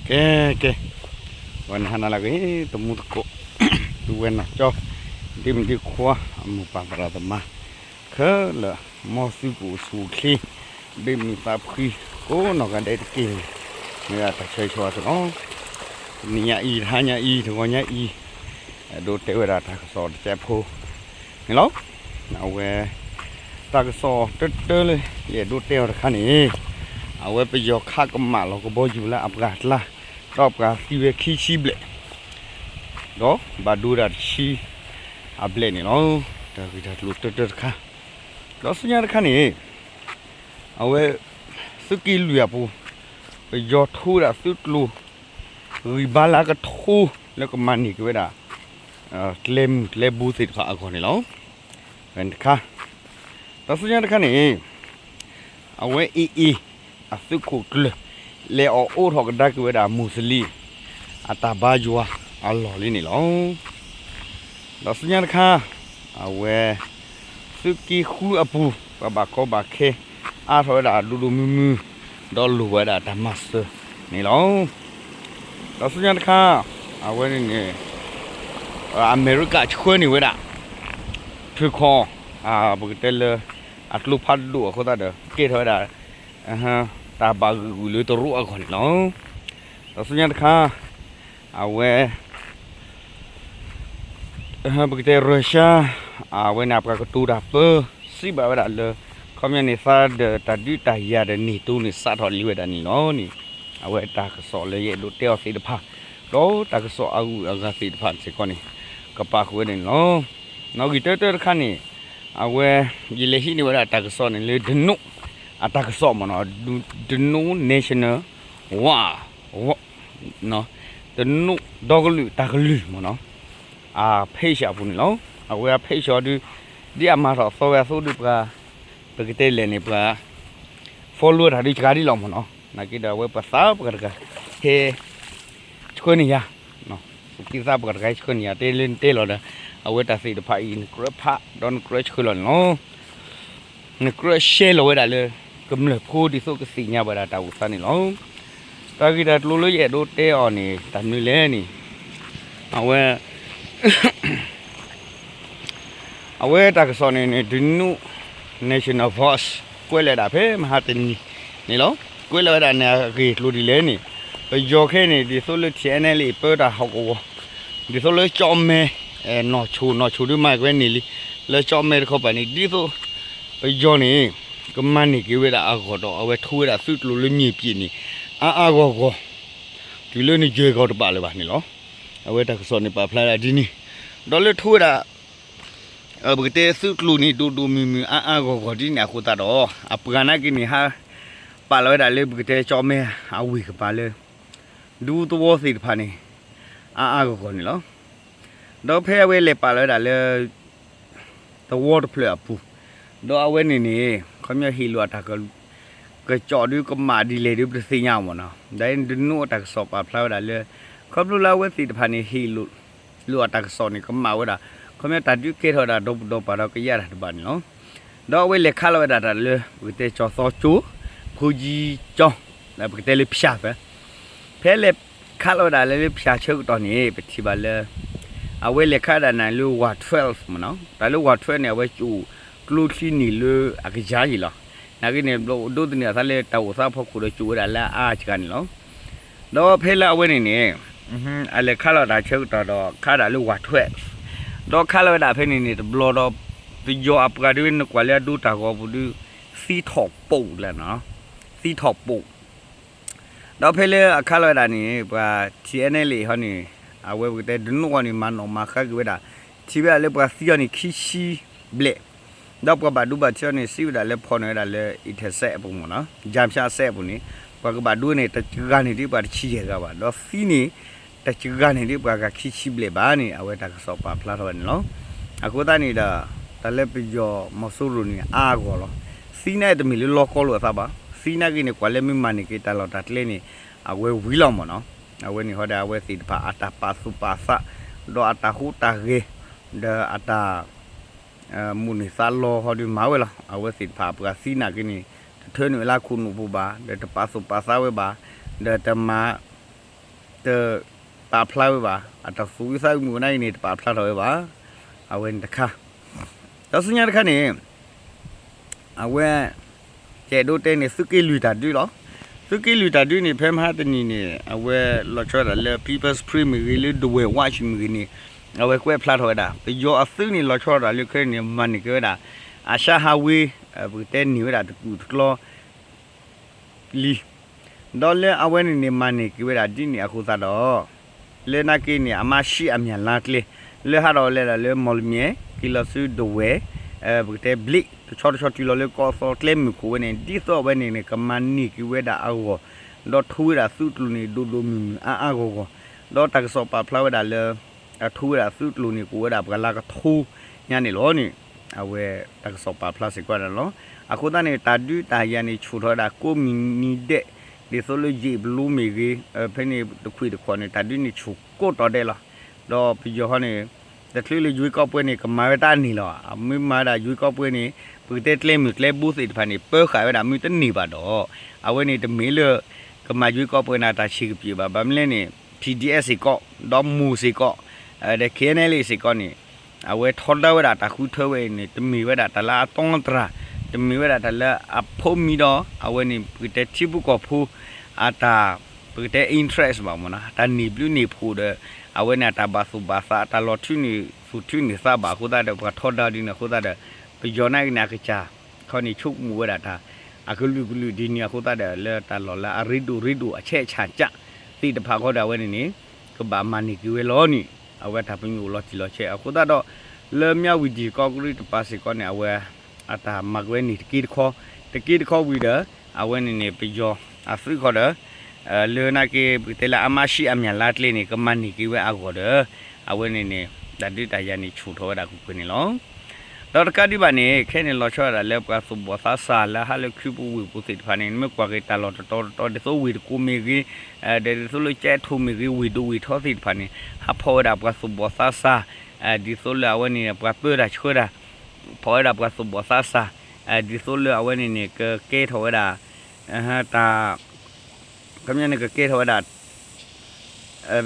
ကဲ ကဲ, ဝဲန့ၣ်ဟါနၤလၢအဂ့ၤ တမူသကိး ဒုးဝဲၢ်နီၢ်ကၠီ ဒ့မုၣ်ဒ့ခွါ အမိၢ်ပၢ်သရၣ်သမါ ခဲလၢာ် မ်သုကအိၣ်ဆူၣ်အိၣ်ချ့ ဒ့မုၣ်သးဖှံ ကိးနီၢ်ဂၤဒဲးတက့ၢ်န့ၣ် မ့ၢ်ဝဲဒၣ်တၢ်ဆၢဂ့ၤဆၢဝါသုလီၤ. တနံၤညါအံၤ တဟါညါအံၤ တဂီၤညါအံၤ အဲၣ်ဒိးတဲဝဲဒၣ်တၢ်ကစီၣ်တစဲးဖိန့ၣ်လီၤ. အဝဲ တၢ်ကစီၣ်တၢတၢလၢ ယအဲၣ်ဒိးတဲအီၤတခါန့ၣ် အဝဲပယီၤခးကမၣ်လီၤကဘီယူၤလၢအပှၤကျါ ဒီးပှၤသံဝဲခံဆံဘျဲၣ် ဒီးဘၣ်ဒိဝဲဒၣ်တဆံအဘျဲၣ်န့ၣ်လီၤ. တၢ်ဂ့ၢ်တၢ်ကျိၤတၢတၢတခါ ဒီးဆူညါတခါန့ၣ် အဝဲ သုးက့လွံၢ်အပူၤ ပယီၤထိဝဲဒၣ်သုးကျိၤ ဂံၢ်ဘါလၢအကထိ လၢကမၤန့ၢ်က့ၤဝဲဒၣ် ကျဲမုၢ်ကျဲဘိသ့ၣ်တဖၣ်အဂီၢ်န့ၣ်လီၤ. တခါ ဒီးဆူညါတခါန့ၣ် အဝဲ AA အသုးခိၣ်ကျၢၢ် လဲၤအီၣ်အိးထီၣ်ကဒါက့ၤဝဲဒၣ် မူးစလ့ၣ် အတၢ်ဘါယွၤအလီၢ်လံန့ၣ်လီၤ. ဒီးဆူညါတခါ အဝဲ သုးက့ဃုအပူၤ ပှၤဘၣ်ကီဘၣ်ခဲ အါထီၣ်ဝဲဒၣ်ဒိၣ်ဒိၣ်မုၢ်မုၢ် ဒီးလိၣ်ဝဲဒၣ်တၢ်မၤစၢၤန့ၣ်လီၤ. ဒီးဆူညါတခါ အဝဲန့ၣ်န့ၣ် အမဲရကၤဆှၢန့ၢ်ဝဲဒၣ် ထၢခီ ပကတဲလၢ အကျိဖးဒိၣ်အဃိသတးဒီး ကဲထီၣ်ဝဲဒၣ် တၢ်ဘၣ်ဂုာ်ဂုာ်လၢတရူးအဂီၢ်န့ၣ်လီၤ. ဒီးဆူညါတခါ အဝဲ ပကတဲ Russia အဝဲန့ၣ် အပှၤကတိၤတၢ်ပၢ စံးဘၣ်ဝဲဒၣ်လၢ ခီပညီန့ၣ် သးဒီးတၢ်ဒုးတၢ်ယၤဒီး NATO န့ၣ် စးထီၣ်လံဝဲဒၣ်န့ၣ်လီၤန့ၣ် အဝဲတၢ်ကစီၣ်လၢယအဲၣ်ဒိးတဲအီၤသ့ၣ်တဖၣ် ဒီးတၢ်ကစီၣ်အဂုၤအဂၤသ့ၣ်တဖၣ်စ့ၢ်ကီးန့ၣ် ကပာ်ဃုာ်ဝဲန့ၣ်လီၤ. နီၣ်ဂံၢ်တၢတၢတခါန့ၣ် အဝဲ ယလဲၤဟံးန့ၢ်ဝဲဒၣ်တၢ်ကစီၣ်န့ၣ်လၢ ဒနိ အတၢ်ကစီၣ်မ့ၢ်နီၤ ဒနိ National ဝါ ဒနိ ဒီကလုာ်တၢ်ကလုၢ်မ့ၢ်နီၤ အ page အပူၤန့ၣ်လီၤ. အဝဲအ page အီၤဒုး ဒ်အမၤထီၣ်သီဝဲအသိးဒုးပှၤ ပကတဲလဲၣ်န့ၣ် ပှၤ follow တၢ်ဒုးစှၤဒ်လီၤမ့ၢ်နီၤ နာ်က့ဒီးအဝဲပှၤသးပှၤတဂၤဟဲ ဆှၢန့ၢ်ယၤ ပှၤသးပှၤတဂၤဟဲဆှၢန့ၢ်ယၤ တဲလၢနတဲလီၤဒီး အဝဲတၢ်သ့ၣ်တဖၣ်အံၤ နကြၢးဖးဒီးနကြၢးဆှၢလီၤန့ၣ်လီၤ. နကြၢး share လီၤဝဲဒၣ်လၢ ကမျၢၢ်ဖိဒ်သိးကသ့ၣ်ညါဘၣ်ဒၣ်တၢ်အိၣ်သးန့ၣ်လီၤ. တၢ်ဂ့ၢ်တၢ်ကျိၤလၢယအဲၣ်ဒိးတဲအီၤန့ၣ် တၢ်မနုၤလဲၣ်န့ၣ် အဝဲ အဝဲတၢ်ကစီၣ်န့ၣ်န့ၣ် ဒနူး National Voice ကွဲးလီၤဝဲဒၣ်ဖဲမဟါတနံၤန့ၣ်လီၤ. ကွဲးလီၤဝဲဒၣ်န့ၣ် အဂ့ၢ်အကျိၤဒ်လဲၣ်န့ၣ် ပယီၤခဲအံၤန့ၣ် ဒ်သိးလၢ TNLA ပၢတၢ်ဟီၣ်ကဝီၤ ဒ်သိးလၢကၠီၣ်မဲ နီၢ်ဆိၣ် နီၢ်ဆိၣ်ဒုးမၤက့ၤဝဲန့ၣ်လံ လၢကၠီၣ်မဲတခီပၤန့ၣ် ဒ်သိး ပယီၤန့ၣ် ကမၤန့ၢ်က့ၤဝဲဒၣ်အဂီၢ်ဒီး အဝဲထိဝဲဒၣ်သုးကျိၤလၢမြေပြင်န့ၣ် အါအါဂီၢ်ဂီၢ် တုၤလၢနယဲၢ်ဂီၤတဘၣ်လၢၤဘၣ်န့ၣ်လီၤ. အဝဲတၢ်ကစီၣ်န့ၣ်ပာ်ဖျါဒၣ်ဒ်န့ၣ် ဒီးလၢထိဝဲဒၣ် ပကတဲသုးကျိၤန့ၣ် ဒိၣ်ဒိၣ်မုၢ်မုၢ်အါအါဂီၢ်ဂီၢ်ဒ်န့ၣ်အဃိသတးဒီး အပှၤနာ်က့န့ၣ် ဟးပာ်လီၤဝဲဒၣ်လၢပကတဲကၠီၣ်မဲအဝ့ၢ်ကပၤလၢ ဒူသဝီသ့ၣ်တဖၣ်န့ၣ် အါအါဂီၢ်ဂီၢ်န့ၣ်လီၤ. ဒီးဖဲအဝဲလဲၤပာ်လီၤဝဲဒၣ်လၢ သဝီတဖျၢၣ်အပူၤ, ဒီးအဝဲန့ၣ်န့ၣ် ခီပညီဟ့ၣ်လိာ်အတၢ်ကစီၣ်ဒုးကမၣ်ဒ်လဲၣ်ဒုးပတသ့ၣ်ညါမ့ၢ်နီၤ, ဒီးဒနူးအတၢ်ကစီၣ်ပာ်ဖျါဝဲဒၣ်လၢ ခီဖျိလၢအဝဲသ့ၣ်တဖၣ်န့ၣ် ဟ့ၣ်လိာ် လိာ်အတၢ်ကစီၣ်န့ၣ် ကမၣ်ဝဲဒၣ် ခီပညီတၢ်ဒုးကဲထီၣ်ဝဲဒၣ်ဒီပဒီပၤဒီးကယၢ်တၢ်တဘၣ်န့ၣ်လီၤ. ဒီးအဝဲလဲၤခးလီၤဝဲဒၣ်တၢ်လၢ ပကတဲကၠီၣ်သီကၠိ, ဖူကၠံကၠီ, ပကတဲလၢဖၠၣ်သၢ ဖဲလဲၤခးလီၤဝဲဒၣ်လၢ လၢဖၠၣ်ဆၢကတီၢ်န့ၣ် ပထံၣ်ဘၣ်လၢ အဝဲလဲၤခးဒၣ်နၤလၢ ဝးထွဲမ့ၢ်နီၤ, တၢ်လၢ ဝးထွဲ န့ၣ် အဝဲကၠိၣ်ကျိချံန့ၣ်လၢအကယၤယံၤလီၤ. နာ်က့န့ၣ် ဒိးသန့ၤအသးလၢတၢ်အိၣ်သးဖီခိၣ်ဒီးကၠိၣ်ဝဲဒၣ်လၢအအါစှၤန့ၣ်လီၤ. ဒီးဖဲလၢအဝဲန့ၣ်န့ၣ် အလဲၤခးလီၤတၢ်ဆၢကတီၢ်ဒီး ခးဒၣ်လၢ ဝးထွဲ, ဒီးခးလီၤဝဲဒၣ်ဖဲန့ၣ်န့ၣ် တဘျီဒီး ပယီၤအပှၤဒုးနကွၢ်လၢအဒိတၢ်ဂီၤပူၤဒုး သံထီၣ်ပိာ်လၢနီၤ, သံထီၣ်ပိာ် ဒီးဖဲလၢအခးလီၤဝဲဒၣ်န့ၣ် ပှၤ ထံၣ်အဲနဲလ့ၣ် ဟီန့ၣ် အဝဲပကတဲဒနူးအီၤန့ၣ် မၤနီၣ်မၤဃါက့ၤဝဲဒၣ်, ထံၣ်ဝဲဒၣ်လၢပှၤသံအီၤန့ၣ် ခံဆံဘျဲၣ်, ဒီးပှၤဘၣ်ဒိဘၣ်ထံးအီၤန့ၣ် စံးဝဲဒၣ်လၢဖီၣ်န့ၢ်ဝဲဒၣ်လၢ အံၤထဲစဲးအပူၤမ့ၢ်နီၤ, ကၠၢဖၠၣ်စဲးအပူၤန့ၣ် ပှၤကဘၣ်ဒိန့ၣ် တဂၤန့ၣ်ဒ်ပှၤ တဆံယဲၢ်ဂၤဘၣ်, ဒီးသံန့ၣ် တဂၤန့ၣ်ဒ်ပှၤဂၤခံဆံဘျဲၣ်ဘၣ်န့ၣ် အဝဲတၢ်ကစီၣ်ပာ်ဖျါထီၣ်ဝဲန့ၣ်လီၤ. အဃိသတးန့ၣ်ဒီး တၢ်လၢပယီၤမီၤစိရိၤန့ၣ် အါအါဂီၢ်ဂီၢ်လီၤ. သံန့ၣ်တမ့ၢ်လၢလီကီလိာ်အသးဘၣ်, သံနာ်က့န့ၣ် ကွၢ်လၢမ့ၢ်မၤန့ၢ်က့ၤတၢ်လီၢ်တၢ်ကျဲန့ၣ် အဝဲဝံၤလီၤမ့ၢ်နီၤ. အဝဲန့ၣ်ဟီဒီး အဝဲသ့ၣ်တဖၣ်အတၢ်ပာ်သူၣ်ပာ်သး ဒီးအတၢ်ဟူးတၢ်ဂဲၤ ဒီးအတၢ် မိၣ်န့ၢ်သးလီဟီဒီးမၤဝဲလီၤ. အဝဲသ့ၣ်တဖၣ်ပှၤသံနာ်က့န့ၣ် တထၢနုာ်ဝဲလၢခိၣ်နူာ်ပူၤဘၣ်, ဒီးတပာ်သူၣ်ပာ်သးဝဲဘၣ်, ဒီးတမၤ တပာ်ဖျါဝဲဘၣ်, အတၢ်သူၣ်အုးသးအုးမုာ်အနၢ်အံၤန့ၣ် တပာ်ဖျါထီၣ်ဝဲဘၣ်. အဝဲန့ၣ်တခါ, ဒီးဆူညါတခါန့ၣ် အဝဲ ယအဲၣ်ဒိးတဲန့ၣ် သုးက့လွံၢ်တၢ်ဒုးလီၤ. သုးက့လွံၢ်တၢ်ဒုးန့ၣ် ဖဲမဟါတနံၤန့ၣ် အဝဲလီၤဆီဒၣ်တၢ်လၢ People's Spring မ့ၢ်ဂ့ၤ လၢ The West Watch မ့ၢ်ဂ့ၤန့ၣ် အဝဲကွဲးဖျါထီၣ်ဝဲဒၣ် ပယီၤအသုးန့ၣ် လီၤဆီဒၣ်တၢ်လၢခဲအံၤန့ၣ် မၤန့ၢ်က့ၤဝဲဒၣ် အၡါဟးဝ့ ပကတဲန့ၢ်ဝဲဒၣ်တကူၣ်တကျီ လံ. ဒီးလၢအဝဲန့ၣ်န့ၣ် မၤန့ၢ်က့ၤဝဲဒၣ်ဒ်န့ၣ်အဃိသတးဒီး လၢနာ်က့န့ၣ် အမါရှံအမၠၣ်လါကျဲ လၢဟးထီၣ်လဲၤဒၣ်လၢ မီၢ်လမၠဲၣ် က့ၤလီၤဆူ The West ပကတဲ Blake တဆီတဆီတုၤလီၤလၢကီၢ်သီကျဲမုၢ်ခိၣ်ဝဲန့ၣ် ဒ်သိးအဝဲန့ၣ်န့ၣ် ကမၤန့ၢ်က့ၤဝဲဒၣ်အဂီၢ် ဒီးထိဝဲဒၣ်သုးကျိၤန့ၣ် ဒိၣ်ဒိၣ်မုၢ်မုၢ်အါအါဂီၢ်ဂီၢ် ဒီးတၢ်ကစီၣ်ပာ်ဖျါဝဲဒၣ်လၢ အထိဝဲဒၣ်သုးကျိၤန့ၣ် ကအိၣ်ဝဲဒၣ်ပှၤလၢကထိညါန့ၣ်လီၤန့ၣ် အဝဲတၢ်ကစီၣ်ပာ်ဖျါစ့ၢ်ကီးဒၣ်လီၤ. အဃိသတးန့ၣ် တၢ်ဒုးတၢ်ယၤန့ၣ် ဆူၣ်ထီၣ်ဝဲဒၣ်ကိးမုၢ်နံၤဒဲး ဒ်သိးလၢယ့ၣ်ပလူမ့ၢ်ဂ့ၤ ဖဲန့ၣ်တခွံၣ်တခီၣ်န့ၣ် တၢ်ဒုးန့ၣ်ဆူၣ်ကိးတီၤဒဲးလီၤ. ဒီးပယီၤဟီန့ၣ် တချုးလၢယွ့ကီးပွဲန့ၣ် ကမၤဝဲတၢ်န့ၣ်လီၤ. မ့ၢ်မၤဝဲဒၣ်ယွ့ကီးပွဲန့ၣ် ပကတဲကျဲမုၢ်ကျဲဘိသ့ၣ်တဖၣ်န့ၣ် ပၢဃာ်ဝဲဒၣ်မ့ၢ်တန့ၢ်ဘၣ်ဒီး အဝဲန့ၣ်တမ့ၢ်လၢ ကမၤယွ့ကီးပွဲန့ၣ် တၢ်ဆံးကပျံၤဘၣ်. ဘၣ်မနုၤလဲၣ်န့ၣ် P D S စ့ၢ်ကီး ဒီးမိၢ်စ့ၢ်ကီး ဒီး K N L A စ့ၢ်ကီးန့ၣ် အဝဲထီဒါဝဲဒၣ်တၢ်ဃုထၢဝဲအံၤန့ၣ် တမ့ၢ်ဝဲဒၣ်တၢ်လၢအတီအတြၢ်, တမ့ၢ်ဝဲဒၣ်တၢ်လၢအဖိမံဒီး အဝဲန့ၣ် ပကတဲထံဖိကီၢ်ဖိ အတၢ် ပကတဲ interest ဘၣ်မ့ၢ်နီၤ, တၢ်န့ၢ်ဘျုးန့ၢ်ဖှိၣ်ဒီး အဝဲန့ၣ်အတၢ်ဘၣ်သူၣ်ဘၣ်သး အတၢ်လီၤထုးန့ၢ်သူၣ်ထုးန့ၢ်သးဘၣ်အဃိသတးဒီး ပှၤထီဒါဒ်န့ၣ်အဃိသတးဒီး ပယီၤနာ်က့န့ၣ် အကစၢ်ခီန့ၣ် ဆိကမိၣ်ဝဲဒၣ်တၢ် အကလုာ်ကလုာ်ဒ်န့ၣ်အဃိသတးဒီး လၢတၢ်လီၢ်လၢအရ့ဒိၣ်ရ့ဒိၣ်အဆဲးဆၢကၢ်သ့ၣ်တဖၣ်ဃီဒီး အဝဲန့ၣ်န့ၣ် ကဘၣ်မၤန့ၢ်က့ၤဝဲလီၤန့ၣ် အဝဲတၢ်ပညိၣ်လီၤတံၢ်လီၤဆဲးအဃိသတးဒီး လၢမၠၣ်ဝံၤဒံၣ်ကီးကရံတပၤစ့ၢ်ကီးန့ၣ် အဝဲ အတၢ်မၤက့ၤဝဲန့ၣ်တက့တခီ, တက့တခီဝံၤဒီး အဝဲန့ၣ်န့ၣ် ပယီၤအသုးဃီဒီး လၢနာ်က့ ပကတဲလၢအမါရှံအမၠၣ်လါကျဲန့ၣ် ကမၤန့ၢ်က့ၤဝဲအဂီၢ်ဒီး အဝဲန့ၣ်န့ၣ် တၢ်ဒုးတၢ်ယၤန့ၣ် ဆူၣ်ထီၣ်ဝဲဒၣ်ကွ့ၢ်ကွ့ၢ်န့ၣ်လီၤ. ဒီးတကးဒံးဘၣ်န့ၣ် ခဲန့ၣ်လီၤဆီဒၣ်တၢ်လၢပှၤသူၣ်ဘီၣ်သးစၢ် လၢဟးလၢခုပူၤဝ့ၢ်ပူၤသ့ၣ်တဖၣ်န့ၣ် မ့ၢ်ကွၢ်က့ၤတၢ်လီၢ်တတီၤတတီၤ ဒ်သိးဝ့ၢ်တကူၣ်မ့ၢ်ဂ့ၤ ဒီးဒ်သိးလၢကၠဲးထိၣ်မ့ၢ်ဂ့ၤ ဝ့ၢ်ဒိၣ်ဝ့ၢ်ထီသ့ၣ်တဖၣ်န့ၣ် ဟးဖီၣ်ဝဲဒၣ်ပှၤသူၣ်ဘီၣ်သးစၢ် ဒ်သိးလၢအဝဲန့ၣ် ပှၤပၢတၢ်ဆှၢတၢ် ဖီၣ်ဝဲဒၣ်ပှၤသူၣ်ဘီၣ်သးစၢ် ဒ်သိးလၢအဝဲန့ၣ်န့ၣ် ကကဲထီၣ်ဝဲဒၣ် တၢ် ခီပညီန့ၣ် ကကဲထီၣ်ဝဲဒၣ်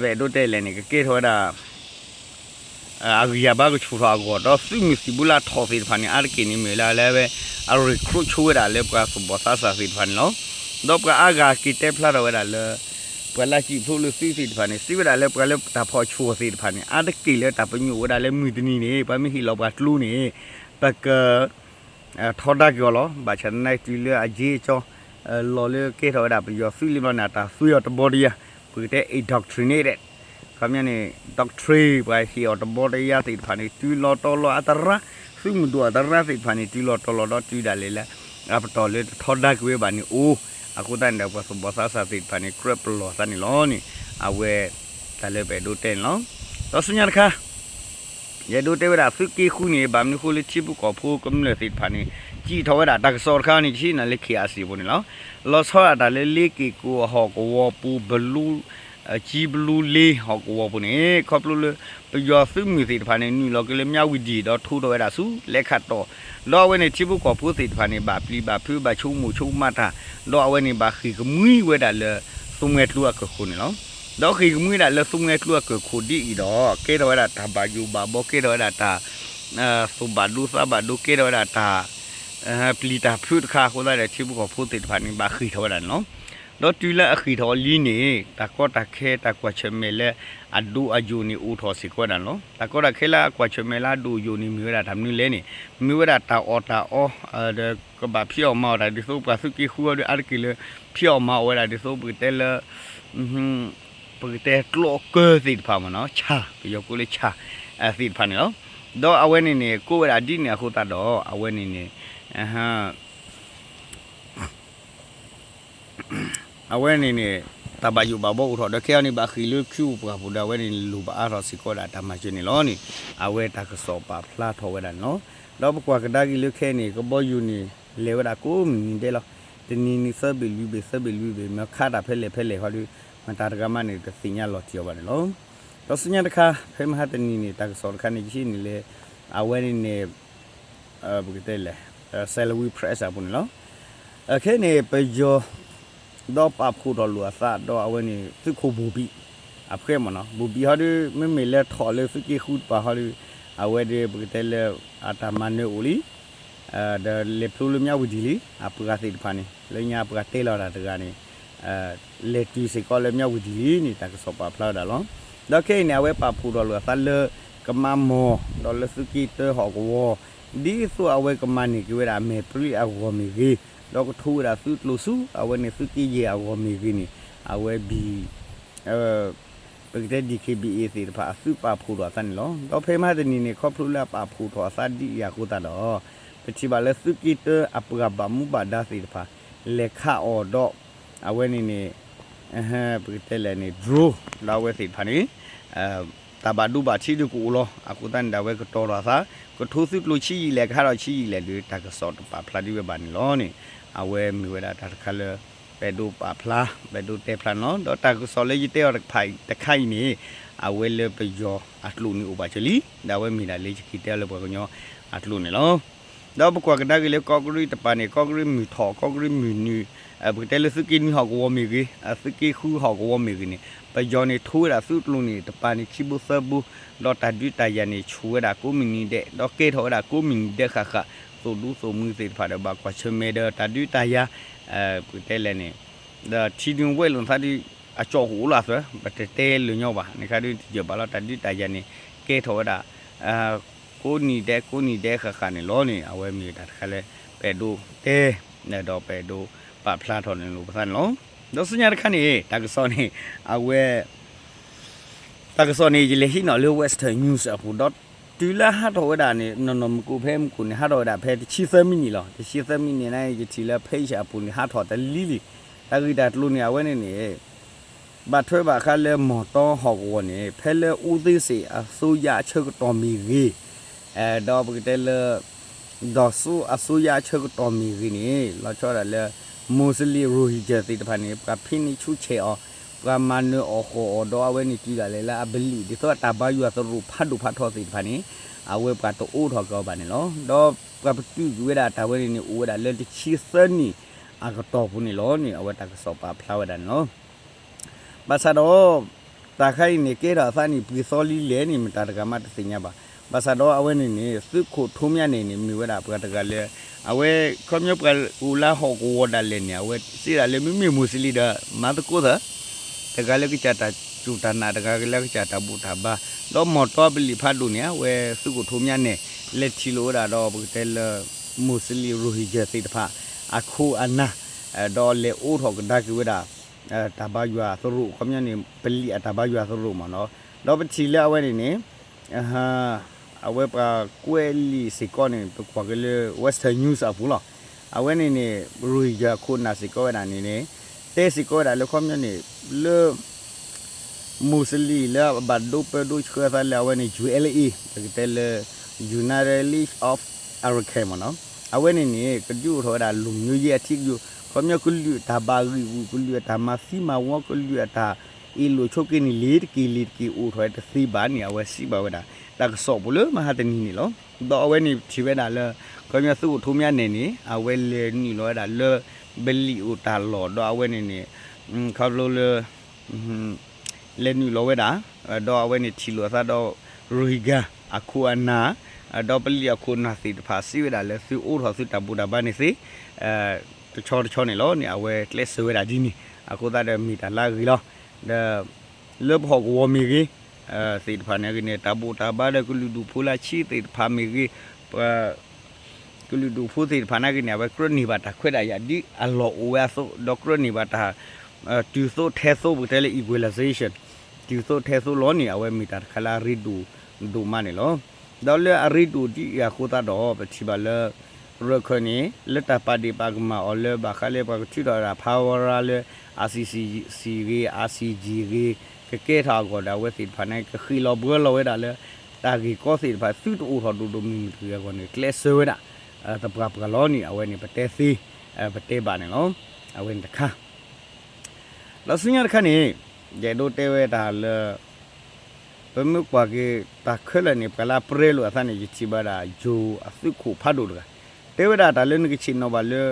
ပအဲၣ်ဒိးတဲလဲၣ်န့ၣ် ကကဲထီၣ်ဝဲဒၣ် အဂံၢ်အဘါကဆူၣ်ထီၣ်အဂီၢ် ဒီးသုးမုၢ်သံၣ်ဘိလၢအထီၣ်သ့ၣ်တဖၣ်န့ၣ် အါတက့ၢ်န့ၣ်မ့ၢ်လၢလၢဝဲ အရ့ၣ်ချိၣ်ဆိဝဲဒၣ်လၢပှၤသူၣ်ဘီၣ်သးစၢ်သ့ၣ်တဖၣ်န့ၣ်လီၤ. ဒီးပှၤအါဂၤက့ၤတဲဖျါထီၣ်ဝဲဒၣ်လၢ ပှၤလၢစံၣ်ဖျိလၢသုးသ့ၣ်တဖၣ်န့ၣ် စံးဝဲဒၣ်လၢပှၤလၢတၢ်ဖီၣ်ဆူၣ်အီၤသ့ၣ်တဖၣ်န့ၣ် အါတက့ၢ်လၢတၢ်ပညိၣ်ဝဲဒၣ်လၢမုၢ်တနံၤန့ၣ် ပှၤမ့ၢ်ဟ့ၣ်လီၤပှၤကျိန့ၣ် ပက ထီဒါက့ၤအီၤလီၤ. ဘၣ်ဆၣ်သနာ်က့တုၤလၢအက့အကၠီ လီၤလၢကဲထီၣ်ဝဲဒၣ်ပယီၤသုးလံဘျီန့ၣ် အတၢ်သွံအီၤတဘီတယါ ပကတဲ indoctrinated ခီပညီန့ၣ် doctrine ပှၤဟ့ၣ်အီၤတဘီတယါသ့ၣ်တဖၣ်န့ၣ် တုၤလီၤတီၤလီၤအသရၣ် သုးမုၢ်ဒိၣ်အသရၣ်သ့ၣ်တဖၣ်န့ၣ် တုၤလီၤတီၤလီၤဒီးတုၤဒၣ်လဲာ်လၢ အပတီၢ်လၢတထီဒါက့ၤဝဲဘၣ်န့ၣ်အိၣ် အဃိသတးန့ၣ်ဒီး ပှၤသူၣ်ဘီၣ်သးစၢ်သ့ၣ်တဖၣ်န့ၣ် ကြၢးပလီၢ်သးန့ၣ်လီၤန့ၣ် အဝဲ တၢ်လၢပအဲၣ်ဒိးတဲန့ၣ်လီၤ. ဒီးဆူညါတခါ ယအဲၣ်ဒိးတဲဝဲဒၣ်သုးက့ဃုန့ၣ် ဘၣ်မနုၤဃိလၢထံဖိကီၢ်ဖိကမျၢၢ်သ့ၣ်တဖၣ်န့ၣ် စံးထီၣ်ဝဲဒၣ်တၢ်ကစီၣ်တခါန့ၣ် ယဟံးန့ၢ်လၢ K R C အပူၤန့ၣ်လီၤ. လီၤဆီဒၣ်တၢ်လၢလ့က့ၣ်ကိၣ်အဟီၣ်ကဝီၤပူၤ ဘလူ ကၠံဘလူလ့ဟီၣ်ကဝီၤပူၤန့ၣ် ခီဖျိလၢ ပယီၤသုးမုၢ်သ့ၣ်တဖၣ်န့ၣ် နုာ်လီၤက့ၤလၢမၠၣ်ဝံၤဒံၣ်ဒီးထိထီၣ်ဝဲဒၣ်ဆူလဲၤခးတီၢ် ဒီးအဝဲန့ၣ်ထံဖိကီၢ်ဖိသ့ၣ်တဖၣ်န့ၣ် ဘၣ်ပျံၤဘၣ်ဖုးဘၣ်ဆိကမိၣ်ဆိကမးတၢ် ဒီးအဝဲန့ၣ်ဘၣ်ဃ့ၢ်ကမှံဝဲဒၣ်လၢ သူမှဲကျိအကၢၢ်ခိၣ်န့ၣ်လီၤ. ဒီးဃ့ၢ်ကမှံဝဲဒၣ်လၢသူမှဲကျိအကၢၢ်ခိၣ်ဒ်အံၤဒီး ကဲထီၣ်ဝဲဒၣ်တၢ်ဘၣ်ယိၣ်ဘၣ်ဘီ ကဲထီၣ်ဝဲဒၣ်တၢ် သူၣ်ဘၣ်ဒိသးဘၣ်ဒိ ကဲထီၣ်ဝဲဒၣ်တၢ် ပျံၤတၢ်ဖုးတခါအဃိသတးဒီး ထံဖိကီၢ်ဖိသ့ၣ်တဖၣ်န့ၣ် ဘၣ်ဃ့ၢ်ထီၣ်ဝဲဒၣ်န့ၣ်လီၤ. ဒီးတုၤလၢအဃ့ၢ်ထီၣ်လံန့ၣ် တၢ်ကီတၢ်ခဲတၢ်ကွၢ်ဆၢၣ်မဲာ်လၢအဒိၣ်အယိာ်န့ၣ် အိၣ်ထီၣ်စ့ၢ်ကီးဝဲဒၣ်န့ၣ်လီၤ. တၢ်ကီတၢ်ခဲလၢအကွၢ်ဆၢၣ်မဲာ်လၢအဒိၣ်အယိာ်န့ၣ် မ့ၢ်ဝဲဒၣ်တၢ်မနုၤလဲၣ်န့ၣ် မ့ၢ်ဝဲဒၣ်တၢ်အီၣ်တၢ်အီ ဒီးကဘၣ်ဖံးအီၣ်မၤအီၣ်တၢ် ဒ်သိးပှၤသုးက့ဃုအီၤဒီး အါတက့ၢ်လၢ ဖံးအီၣ်မၤအီၣ်ဝဲဒၣ် ဒ်သိးပကတဲလၢ ပကတဲကျိအကၢသ့ၣ်တဖၣ်မ့ၢ်နီၤ ဆၣ် ပယီၤကိးလၢဆၣ် သ့ၣ်တဖၣ်န့ၣ်လီၤ. ဒီးအဝဲန့ၣ်န့ၣ် ကိးဝဲဒၣ်ဒ်န့ၣ်အဃိသတးဒီး အဝဲန့ၣ်န့ၣ် အဝဲန့ၣ်န့ၣ် တၢ်ဘၣ်ယိၣ်ဘၣ်ဘီအိၣ်ထီၣ်ဒီး ခဲအံၤန့ၣ် ဘၣ်ဃ့ၢ်လၢခုပူၤပှၢ်ပူၤဒီး အဝဲန့ၣ်လိၣ်ဘၣ်အါထီၣ်စ့ၢ်ကီးဒၣ်တၢ်မၤစၢၤန့ၣ်လီၤန့ၣ် အဝဲတၢ်ကစီၣ်ပာ်ဖျါထီၣ်ဝဲဒၣ်န့ၣ်လီၤ. ဒီးပကွၢ်ကဒါက့ၤလၢခဲအံၤန့ၣ် ကဘီယူၤန့ၣ် လဲၤဝဲဒၣ်ကိးမုၢ်နံၤဒဲးလီၤ. တနံၤနံၤသၢဘ့ၣ်လွံၢ်ဘ့ၣ် သၢဘ့ၣ်လွံၢ်ဘ့ၣ် မ့ၢ်ခါတၢ်ဖဲလဲၣ်ဖဲလဲၣ်ဃီဒီး မတၤတဂၤမးန့ၣ် တသ့ၣ်ညါလီၤတံၢ်အီၤဘၣ်န့ၣ်လီၤ. ဒီးဆူညါတခါ ဖဲမဟါတနံၤန့ၣ် တၢ်ကစီၣ်တခါန့ၣ် ယဟံးန့ၢ်လၢ အဝဲန့ၣ်န့ၣ် ပကတဲလဲၣ် Salween Press အပူၤန့ၣ်လီၤ. ခဲအံၤန့ၣ် ပယီၤ ဒီးပာ်ဖှိၣ်ထီၣ်လိာ်အသး ဒီးအဝဲန့ၣ် သုးခိၣ်ဘိၣ်ဘံၣ် အဖှဲမ့ၢ်နီၤ ဘူးဘံၣ်ဟီဒုး မ့မ့ၢ်လၢထီၣ်လၢသုးက့ဃုတပၤဟီဒုး အဝဲဒၣ်ပကတဲလၢ အတၢ်မၤနၢၤအိၣ်လံ ဒီးလဲၤဖျိလၢမၠးဝတံၣ်လံ အပှၤသ့ၣ်တဖၣ်န့ၣ် လၢညါပှၤတဲလီၤတၢ်တဂၤန့ၣ် လဲၤတုၤစ့ၢ်ကီးလၢမၠးဝတံၣ်လံန့ၣ် တၢ်ကစီၣ်ပာ်ဖျါဝဲဒၣ်လီၤ. ဒီးခဲအံၤန့ၣ် အဝဲပာ်ဖှိၣ်ထီၣ်လိာ်အသးလၢ ကမါမီၢ် ဒီးလၢသုးက့တၢဟီၣ်ကဝီၤ ဒ်သိးအဝဲကမၤန့ၢ်က့ၤဝဲဒၣ်အမဲာ်ပြံအဂီၢ်မ့ၢ်ဂ့ၤ, ဒီးကထိဝဲဒၣ်သုးကျိၤဆူ အဝဲန့ၣ်သုးက့ယဲၢ်အဂီၢ်မ့ၢ်ဂ့ၤန့ၣ် အဝဲဘံၣ် ပကတဲ DKBA သ့ၣ်တဖၣ်အသုးပာ်ဖှိၣ်ထီၣ်အသးန့ၣ်လီၤ. ဒီးဖဲမဟါတနံၤန့ၣ် ခီဖျိလၢအပာ်ဖှိၣ်ထီၣ်အသးဒ်အံၤအဃိသတးဒီး ပထံၣ်ဘၣ်လၢသုးက့တၢအပှၤဘၣ်မူဘၣ်ဒါသ့ၣ်တဖၣ် လဲၤခးအီၤဒီး အဝဲန့ၣ်န့ၣ် ပကတဲလဲၣ်န့ၣ် drone ဒီးအဝဲသ့ၣ်တဖၣ်န့ၣ် တၢ်ဘၣ်ဒိဘၣ်ထံးဒုးကအိၣ်လီၤ. အဃိသတးန့ၣ်ဒီး အဝဲကတီၤထီၣ်အသး ကထိသုးကျိၤဆံးယံာ်လဲၣ် ကဟးထီၣ်ဆံးယံာ်လဲၣ်ဒီး တၢ်ကစီၣ်တပာ်ဖျါဒံးဝဲဘၣ်န့ၣ်လီၤန့ၣ် အဝဲမ့ၢ်ဝဲဒၣ်တၢ်တခါလၢ ပအဲၣ်ဒိးပာ်ဖျါ ပအဲၣ်ဒိးတဲဖျါန့ၣ်လီၤ. ဒီးတၢ်ကစီၣ်လၢယတဲအီၤတဖၣ်တခါအံၤန့ၣ် အဝဲလၢပယီၤအကျိာ်န့ၣ်အိၣ်ဘၣ်စၢၤလံ, ဒီးအဝဲမ့ၢ်ဒၣ်လၢယက့ၤတဲအီၤလၢပှၤကညီအကျိာ်န့ၣ်လီၤ. ဒီးပကွၢ်ကဒါက့ၤလၢကီၢ်ကရံၣ်တပၤန့ၣ် ကီၢ်ကရံၣ်မုၢ်ထီၣ် ကီၢ်ကရံၣ်မုၢ်နုာ် ပကတဲလၢသုးက့နွံဟီၣ်ကဝီၤမ့ၢ်ဂ့ၤ သုးက့ဃုဟီၣ်ကဝီၤမ့ၢ်ဂ့ၤန့ၣ် ပယီၤန့ၣ်ထိဝဲဒၣ်သုးကျိၤန့ၣ် တပၤန့ၣ်ခံဘိသၢဘိ, ဒီးတၢ်ဒုးတၢ်ယၤန့ၣ် ဆူၣ်ဝဲဒၣ်ကိးမုၢ်နံၤဒဲး ဒီးကဲထီၣ်ဝဲဒၣ်ကိးမုၢ်နံၤဒဲးဃၣ်ဃၣ်, သိၣ်ဒူသိၣ်မှံသ့ၣ်တဖၣ်ဒီး ဘၣ်ကွၢ်ဆၢၣ်မဲာ်ဒီးတၢ်ဒုးတၢ်ယၤ ပကတဲလဲၣ်န့ၣ် ဒီးထံဒုးဝဲလိာ်သးဒုး အကၠီၣ်ကအိၣ်လီၤအသး ပတတဲလၢာ်ညီဘၣ်န့ၣ်ခါဒုး တယၢၢ်ဘၣ်လီၤ တၢ်ဒုးတၢ်ယၤန့ၣ် ကဲထီၣ်ဝဲဒၣ် ကိးနံၤဒဲး ကိးနံၤဒဲးဃၣ်ဃၣ်န့ၣ်လီၤန့ၣ် အဝဲမ့ၢ်တၢ်တခါလၢ ပအဲၣ်ဒိးတဲ ဒီးပအဲၣ်ဒိးပာ်ဖျါထီၣ်န့ၣ်လိာ်ပသးန့ၣ်လီၤ. ဒီးဆူညါတခါန့ၣ် တၢ်ကစီၣ်န့ၣ် အဝဲ တၢ်ကစီၣ်န့ၣ် ယလဲၤဟံးန့ၢ်လၢ Western News အပူၤ ဒီးတုၤလၢဟးထီၣ်ဝဲဒၣ်န့ၣ် နီၢ်နီၢ်မူကိးဖဲမူကိးန့ၣ် ဟးထီၣ်ဝဲဒၣ်ဖဲတဆံသၢမံးနံးလီၤ. တဆံသၢမံးနံးန့ၣ် ယထံၣ်လၢ page အပူၤန့ၣ် ဟးထီၣ်တလံလံ. တၢ်ဂ့ၢ်တၢ်ကျိၤန့ၣ် အဝဲန့ၣ်န့ၣ် ဘၣ်ထွဲဘၣ်ဃးလၢမီၢ်တီဟီၣ်ကဝီၤန့ၣ် ဖဲလၢအူသ့စ့ၣ်အစိုးရအဆၢကတီၢ်မ့ၢ်ဂ့ၤ, ဒီးပကတဲလၢ ဒီးစိအစိုးရအဆၢကတီၢ်မ့ၢ်ဂ့ၤန့ၣ် လီၤဆီဒၣ်လၢ Muslim Rohingya သ့ၣ်တဖၣ်န့ၣ် ပှၤဖံးန့ၢ်ဆူၣ်ဆဲးအီၤ, ပှၤမၤနၢၤအီၣ်ဃီၣ်အီၤ ဒီးအဝဲန့ၣ်တုၤဒၣ်လဲာ်လၢအပလံာ် ဒ်သိးအတၢ်ဘါယွၤသရိာ်ဖးဒိၣ်ဖးထီသ့ၣ်တဖၣ်န့ၣ် အဝဲပှၤတအိးထီၣ်က့ၤအီၤဘၣ်န့ၣ်လီၤ. ဒီးပှၤပတုာ်ကွံာ်ဝဲဒၣ်တၢ်ဝဲန့ၣ်န့ၣ် အိၣ်ဝဲဒၣ်လၢတဆံသၢနံၣ်အကတီၢ်ပူၤန့ၣ်လီၤန့ၣ် အဝဲတၢ်ကစီၣ်ပာ်ဖျါဝဲဒၣ်န့ၣ်လီၤ. ဘၣ်ဆၣ်ဒီး တၢ်ခါအံၤန့ၣ် ကဲထီၣ်အသးန့ၣ် ပှဲၤသီလံလဲၣ်န့ၣ် မတၤတဂၤမးတသ့ၣ်ညါဘၣ်. ဘၣ်ဆၣ်ဒီးအဝဲန့ၣ်န့ၣ် သုးခိၣ်ထိးမၠါန့ၣ်န့ၣ် မ့ၢ်ဝဲဒၣ်ပှၤတဂၤလၢ အဝဲခီပညီပှၤအိၣ်လၢဟီၣ်ကဝီၤဒၣ်လဲာ်န့ၣ် အဝဲစံးဒၣ်လၢမ့မ့ၢ် Muslim ဒီး မၤသကိးသၢ တဂၤလၢကစၢ်တၢ်စူၢ်တၢ်နာ် တဂၤလၢကစၢ်တၢ်ဘူၣ်တၢ်ဘါ, ဒီးမီၢ်တီပလံာ်ဖးဒိၣ်န့ၣ် အဝဲသုးခိၣ်ထိးမၠါန့ၣ် လဲၤထံၣ်လိာ်ဝဲဒၣ်ဒီးပကတဲလၢ Muslim Rohingya သ့ၣ်တဖၣ် အခိၣ်အနၢ် ဒီးလဲၤအိးထီၣ်ကဒါက့ၤဝဲဒၣ် တၢ်ဘါယွၤသရိာ် ခီပညီန့ၣ် ပလံာ်အတၢ်ဘါယွၤသရိာ်မ့ၢ်နီၤ, ဒီးပထံၣ်လၢအဝဲန့ၣ်န့ၣ် အဝဲပှၤကွဲးလံာ်စ့ၢ်ကီးန့ၣ် ပကွၢ်က့ၤလၢ Western News အပူၤလီၤ. အဝဲန့ၣ်န့ၣ် Rohingya အခိၣ်အနၢ်စ့ၢ်ကီးဝဲဒၣ်န့ၣ်န့ၣ် တဲစ့ၢ်ကီးဝဲဒၣ်လၢခီပညီန့ၣ် လၢ Muslim လၢအဘၣ်ဒိပၢဒိဆှၢအသးလၢအဝဲန့ၣ် ယူၣ်အဲလ်အ့ ပကတဲလၢ United League of Arakan မ့ၢ်နီၤ, အဝဲန့ၣ်န့ၣ် ကဒုးအိၣ်ထီၣ်ဝဲဒၣ် လူမျိုးရေး အထံကယိာ် ခီပညီကလုာ်အတၢ်ဘၣ်ဂံၢ်ဂူာ် ကလုာ်အတၢ်မၤသံမၤဝီ ကလုာ်အတၢ်အ့ၣ်လိာ်ဆိးက့န့ၣ် လ့ၤတက့ၢ်လ့ၤတက့ၢ်အိၣ်ထီၣ်ဝဲတသ့ဘၣ်န့ၣ် အဝဲစံးဘၣ်ဝဲဒၣ် တၢ်ကစီၣ်ပူၤလၢမဟါတနံၤန့ၣ်လီၤ. ဒီးအဝဲန့ၣ်ထံၣ်ဝဲဒၣ်လၢ ခီပညီသုးခိၣ်ထိးမၠါန့ၣ်န့ၣ် အဝဲလဲၤနုာ်လီၤဝဲဒၣ်လၢ ပလံာ်အိၣ်တၢ်လီၢ် ဒီးအဝဲန့ၣ်န့ၣ် ခီဖျိလၢ လဲၤနုာ်လီၤဝဲဒၣ် ဒီးအဝဲန့ၣ်ထံၣ်လိာ်အသးဒီး Rohingya အခိၣ်အနၢ် ဒီးပလံာ်အခိၣ်အနၢ်သ့ၣ်တဖၣ်စံးဝဲဒၣ်လၢသုအိးထီၣ်သုတၢ်ဘူၣ်တၢ်ဘါန့ၣ်သ့ တဆီတဆီန့ၣ်လီၤန့ၣ် အဝဲကျဲးစၢးဝဲဒၣ်ဒ်န့ၣ် အဃိသတးဒီးမ့ၢ်တၢ်လၢအဂ့ၤလီၤ. ဒီး လၢပဟီၣ်ကဝီၤမ့ၢ်ဂ့ၤ သ့ၣ်တဖၣ်န့ၣ်ဂ့ၤန့ၣ် တၢ်ဘူၣ်တၢ်ဘါဒီးကလုာ်ဒူၣ်ဖိလၢဆံးသ့ၣ်တဖၣ်မ့ၢ်ဂ့ၤ ပှၤ ကလုာ်ဒူၣ်ဖိသ့ၣ်တဖၣ်န့ၣ်ဂ့ၤန့ၣ် အဝဲကြၢးန့ၢ်ဘၣ်တၢ်ခွဲးတၢ်ယာ်ဒ်အလီၢ်အိၣ်ဝဲအသိး ဒီးကြၢးန့ၢ်ဘၣ်တၢ် တုၤသိးထဲသိး ပကတဲလၢ equalization တုၤသိးထဲသိးလီၤန့ၣ် အဝဲမ့ၢ်တၢ်တခါလၢအရ့ဒိၣ်ဒိၣ်မးန့ၣ်လီၤ. ဒီးလၢအရ့ဒိၣ်ဒ်အံၤအဃိသတးဒီး ပထံၣ်ဘၣ်လၢ ရၢၢ်ခၢၣ်န့ၣ် လၢတၢ်ပာ်ဒ့ၣ်ပာ်ကမၣ်အီၤလၢဘၣ်ဃးလၢပှၤကထုးထီၣ်ဝဲဒၣ် ဖးဝရၣ်လၢ ICC ဂ့ၤ ICJ ဂ့ၤ ကကဲထီၣ်အဂီၢ်ဒီး အဝဲသ့ၣ်တဖၣ်န့ၣ် ကဃ့ၢ်လီၤဘှီလီၤဝဲဒၣ်လၢ တၢ်ဂ့ၢ်ကီသ့ၣ်တဖၣ် သုတအိၣ်ထီၣ်ဒိၣ်ဒိၣ်မုၢ်မုၢ်တဂ့ၤအဂီၢ်န့ၣ် ကျဲးစၢးဝဲဒၣ် သပှၢ်ပှၢ်လီၤန့ၣ် အဝဲန့ၣ် ပတဲသ့ ပတဲဘၣ်န့ၣ်လီၤ. အဝဲန့ၣ်တခါ ဒီးဆူညါတခါန့ၣ် ယအဲၣ်ဒိးတဲဝဲတၢ်လၢ ပမ့ၢ်ကွၢ်က့ၤတၢ်ခဲလၢာ်န့ၣ် ပှၤလၢအပြၢလိာ်အသးန့ၣ် ယထံၣ်ဘၣ်ဒၣ် ယိၤအသုးခိၣ်ဖးဒိၣ်တဂၤ တဲဝဲဒၣ်တၢ်လၢနကဆ့ၣ်နီၤဘၣ်လၢ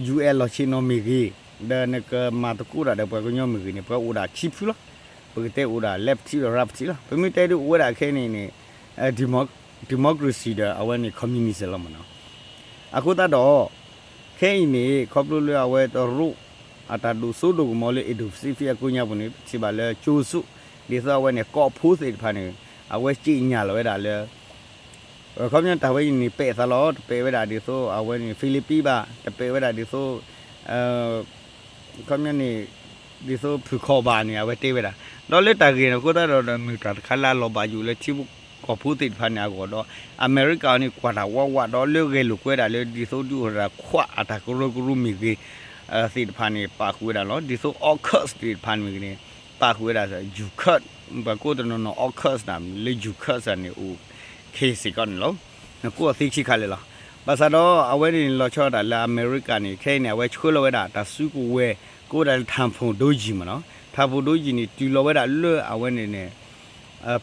ယူၢ်အဲၣ်လီၢ်ဆ့ၣ်နီၤမ့ၢ်ဂ့ၤ, ဒီးနကမၤသကိးတၢ်ဒီးပှၤကညီမ့ၢ်ဂ့ၤန့ၣ် ပှၤအိၣ်ဒၣ်ခံဖုလီၤ. ပ ပကတဲအိၣ်ဒၣ် left ထံဒီး right ထံလီၤ. ပမ့ၢ်တဲဒုးအိၣ်ဝဲဒၣ်ခဲအံၤန့ၣ်န့ၣ် democracy ဒီးအဝဲန့ၣ် communism လီၤမ့ၢ်နီၤ. အဃိသတးဒီး ခဲအံၤန့ၣ် ခီဖျိလၢအဝဲတရူး အတၢ်ဒိၣ်စိဒိၣ်ကမီၤလၢ Indo-Pacific အကိးညါပူၤန့ၣ် ပထံၣ်ဘၣ်လၢ ကၠိစိ ဒ်သိးအဝဲန့ၣ် ကီၢ်ဖိသ့ၣ်တဖၣ်န့ၣ် အဝဲစံးညါလီၤဝဲဒၣ်လၢ ခီပညီတၢ်ဝဲအံၤန့ၣ် ပဲာ်သးလီၤ, တပဲာ်ဝဲဒၣ်ဒ်သိးအဝဲန့ၣ် Philippines ဘၣ်, တပဲာ်ဝဲဒၣ်ဒ်သိး ခီပညီန့ၣ် ဒ်သိးဖုၣ်ခီၣ်ဘၣ်န့ၣ် အဝဲတဲဝဲဒၣ်. ဒီးလၢတၢ်ဂ့ၢ်န့ၣ်အဃိသတးဒီး မ့ၢ်တၢ်တခါလၢအလီၤဘၣ်ယိၣ်လၢထံဖိကီၢ်ဖိသ့ၣ်တဖၣ်န့ၣ်အဂီၢ်ဒီး အမဲရကၤန့ၣ် ကွၢ်တၢ်ဝးဝးဒီးလၢဂဲၤလိာ်ကွဲဒၣ်လၢ ဒ်သိးဒုးအိၣ်ဒၣ်ခွးအတၢ်ကရၢကရိမ့ၢ်ဂ့ၤ သ့ၣ်တဖၣ်န့ၣ် ပာ်ဃုာ်ဝဲဒၣ်လီၤ. ဒ်သိး AUKUS သ့ၣ်တဖၣ်မ့ၢ်ဂ့ၤန့ၣ် ပာ်ဃုာ်ဝဲဒၣ် ယူၢ်ခၢၣ်, ပှၤကိးတနီၤနီၤ AUKUS န့ၣ် လၢယူၢ်ခၢၣ်န့ၣ် အိၣ်ခဲစ့ၢ်ကီးန့ၣ်လီၤ. နကိးသ့ခံခါလၢာ်လီၤ. ဘၣ်ဆၣ်ဒီးအဝဲန့ၣ်န့ၣ် လီၤဆီဒၣ်တၢ်လၢအမဲရကၤန့ၣ် ခဲအံၤန့ၣ် အဝဲဆှၢလီၤဝဲဒၣ်တၢ်စုကဝဲၤ ကိးဝဲဒၣ်လၢ ထၣ်ဖိၣ်ဒိယံၤမ့ၢ်နီၤ. ထၣ်ဖိၣ်ဒိယံၤန့ၣ် တုၤလီၤဝဲဒၣ်လၢအဝဲန့ၣ်န့ၣ်